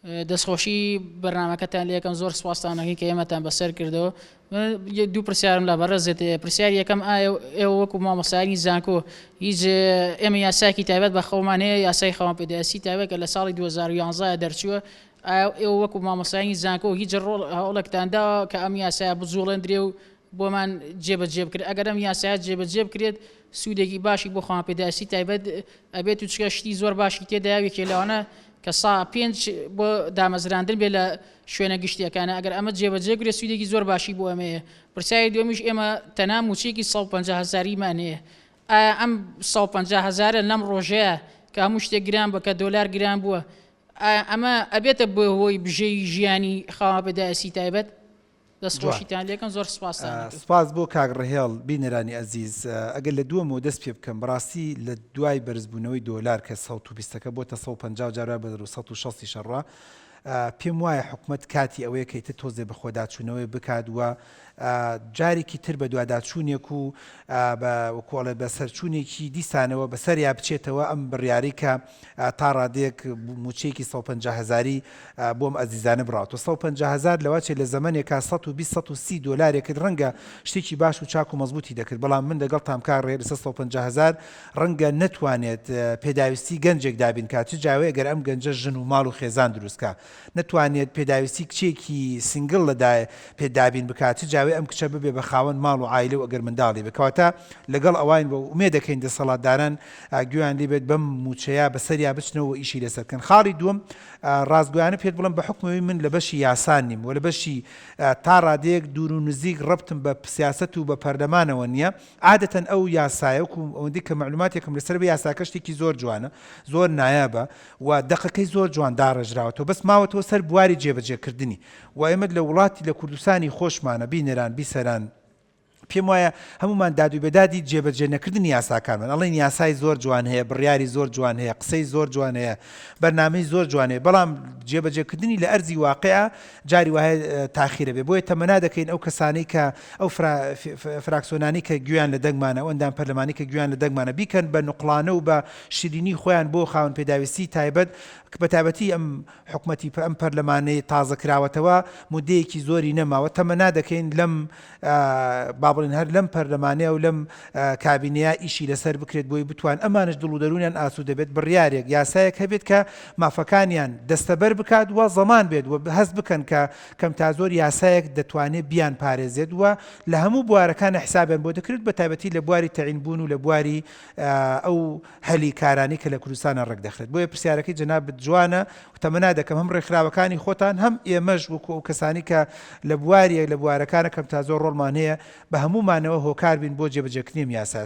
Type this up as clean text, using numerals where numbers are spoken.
دەستخۆشی بەرنامەکەتان لێکەم زۆر سوپاستان ئەکەین کە ئێمەتان بەسەر کردەوە. دوو پرسیارم لە بەڕێزت هەیە پرسیاری یەکەم ئایا ئێوە وەکو مامۆستایانی زانکۆ هیچ ئێمە یاسایەکی تایبەت بە خۆمان هەیە یاسای خاوەن پێداویستی تایبەت کە لە ساڵی 2011 دەرچووە ئایا ئێوە وەکو مامۆستایانی زانکۆ هیچ ڕۆڵ هەوڵێکتان داوە کە ئەم یاسایە بجوڵێندرێ و بۆمان جێبەجێ بکرێت ئەگەر ئەم یاسایە جێبەجێ بکرێت سوودێکی باشی بۆ خاوەن پێداویستی تایبەت ئەبێت و چکە شتی زۆر باشی تێدایە یەکێ لەوانە کە سا پێنج بۆ دامەزراندن بێ لە شوێنە گشتیەکانە ئەگەر ئەمە جێبەجێ بکرێت سوودێکی زۆر باشی بۆ ئەمەیە پرسیاری دووەمیش ئێمە تەنها مووچەیەکی 150 هەزاریمان هەیە ئایا ئەم 150 هەزارە لەم ڕۆژەیە کە هەموو شتێک گران بە کە دۆلار گران بووە ئایا ئەمە ئەبێتە بۆ هۆی بژێوی ژیانی خاوەن پێداویستی تایبەت؟ دەست خۆشیتان لێکەم زۆر سپاستان ئەکەم. سپاس بۆ کاک ڕهێڵ بینەرانی ئەزیز ئەگەر لە دووەمەوە دەست پێ بکەم بەڕاستی لە دوای بەرزبوونەوەی دۆلار کە 120 ەکە بۆتە 150 و جار وایە بەرەو 160 یش ئەڕوا پێم وایە حکومەت کاتی ئەوەیە کە ئیتر تۆزێ بەخۆداچوونەوەی بکات و جارێکی تر بەدواداچوونێک و بە وەکو ئەڵێ بەسەرچوونێکی دیسانەوە بەسەریا بچێتەوە ئەم بڕیارەی کە تا ڕادەیەک مووچەیەکی 150 هەزاری بۆ ئەم ئەزیزانە بڕاوەتەوە. 150 هەزار لەوەچێ لە زەمەنێکا 120 130 دۆلارێکت ڕەنگە شتێکی باش و چاک و مەزبووتی دەکرد بەڵام من لەگەڵتام کاک ڕێ لەسەر 150 هەزار ڕەنگە نەتوانێت پێداویستی گەنجێک دابین کا چ جاوەی ئەگەر ئەم گەنجە ژن و ماڵ و خێزان دروست کا نەتوانێت پێداویستی کچێکی single لە دایە پێ دابین بکات چ جاوەی ئەم کچە ببێ بە خاوەن ماڵ و عایلە و ئەگەر منداڵی بێ کەواتە لەگەڵ ئەواین و ئومێدەکەین دەسەڵاتداران گوێیان لێ بێت بەم مووچەیە بەسەریا بچنەوە و ئیشی لەسەر بکەن. خاڵی دووەم، ڕاستگۆیانە پێت بڵێم بە حوکمی من لە بەشی یاسا نیم و لە بەشی تا ڕادەیەک دوور و نزیک ڕەبتم بە سیاسەت و بە پەرلەمانەوە نییە. عادەتەن ئەو یاسایە وەکو ئەوەندەی کە مەعلوماتێکم لەسەر بێ یاساکە شتێکی زۆر جوانە، زۆر نایابە و دەقەکەی زۆر جوان داڕێژراوەتەوە بەس ماوەتەوە سەر بواری جێبەجێکردنی و ئێمە لە وڵاتی لە کوردستانی خۆشمانە بینەران بیسەران پێم وایە هەموومان داد و بێدادی جێبەجێ نەکردنی یاساکانمان ئەڵێن یاسای زۆر جوان هەیە بڕیاری زۆر جوان هەیە قسەی زۆر جوان هەیە بەرنامەی زۆر جوان هەیە بەڵام جێبەجێکردنی لە ئەرزی واقیع جاری وایە تاخیرە بێ بۆیە تەمەنا دەکەین ئەو کەسانەی کە ئەو فراکسۆنانی کە گوێیان لە دەنگمانە ئەو ئەندام پەرلەمانی کە گوێیان لە دەنگمانە بیکەن بە نوقڵانە و بە شیرینی خۆیان بۆ خاوەن پێداویستی تایبەت بە تایبەتی ئەم حکومەتی ئەم پەرلەمانەی تازە کراوەتەوە مودەیەکی زۆری نەماوە تەمەنا دەکەین لەم با بڵێن هەر لەم پەرلەمانەیە و لەم کابینەیە ئیشی لەسەر بکرێت بۆی بتوان ئەمانش دڵ و دەروونیان ئاسوودە بێت بڕیارێک یاسایەک هەبێت کە مافەکانیان دەستەبەر بکات و زەمان بێت و هەست بکەن کە کەم تا زۆر یاسایەک دەتوانێت بیان پارێزێت و لە هەموو بوارەکانە حسابیان بۆ دەکرێت بە تایبەتی لە بواری تەعین بوون و لە بواری ئەو هەلی کارانەی کە لە کوردستانا ڕێک دەخرێت. بۆیە پرسیارەکەی جەنابت جوانە و تەمەنا دەکەم هەم ڕێکخراوەکانی خۆتان هەم ئێمەش وەکو ئەو کەسانەی کە لە بواریەک لە بوارەکانە کەم تا زۆر ڕۆڵمان هەیە بە هەموومانەوە هۆکار بین بۆ جێبەجێکردنی ئەم یاسایە.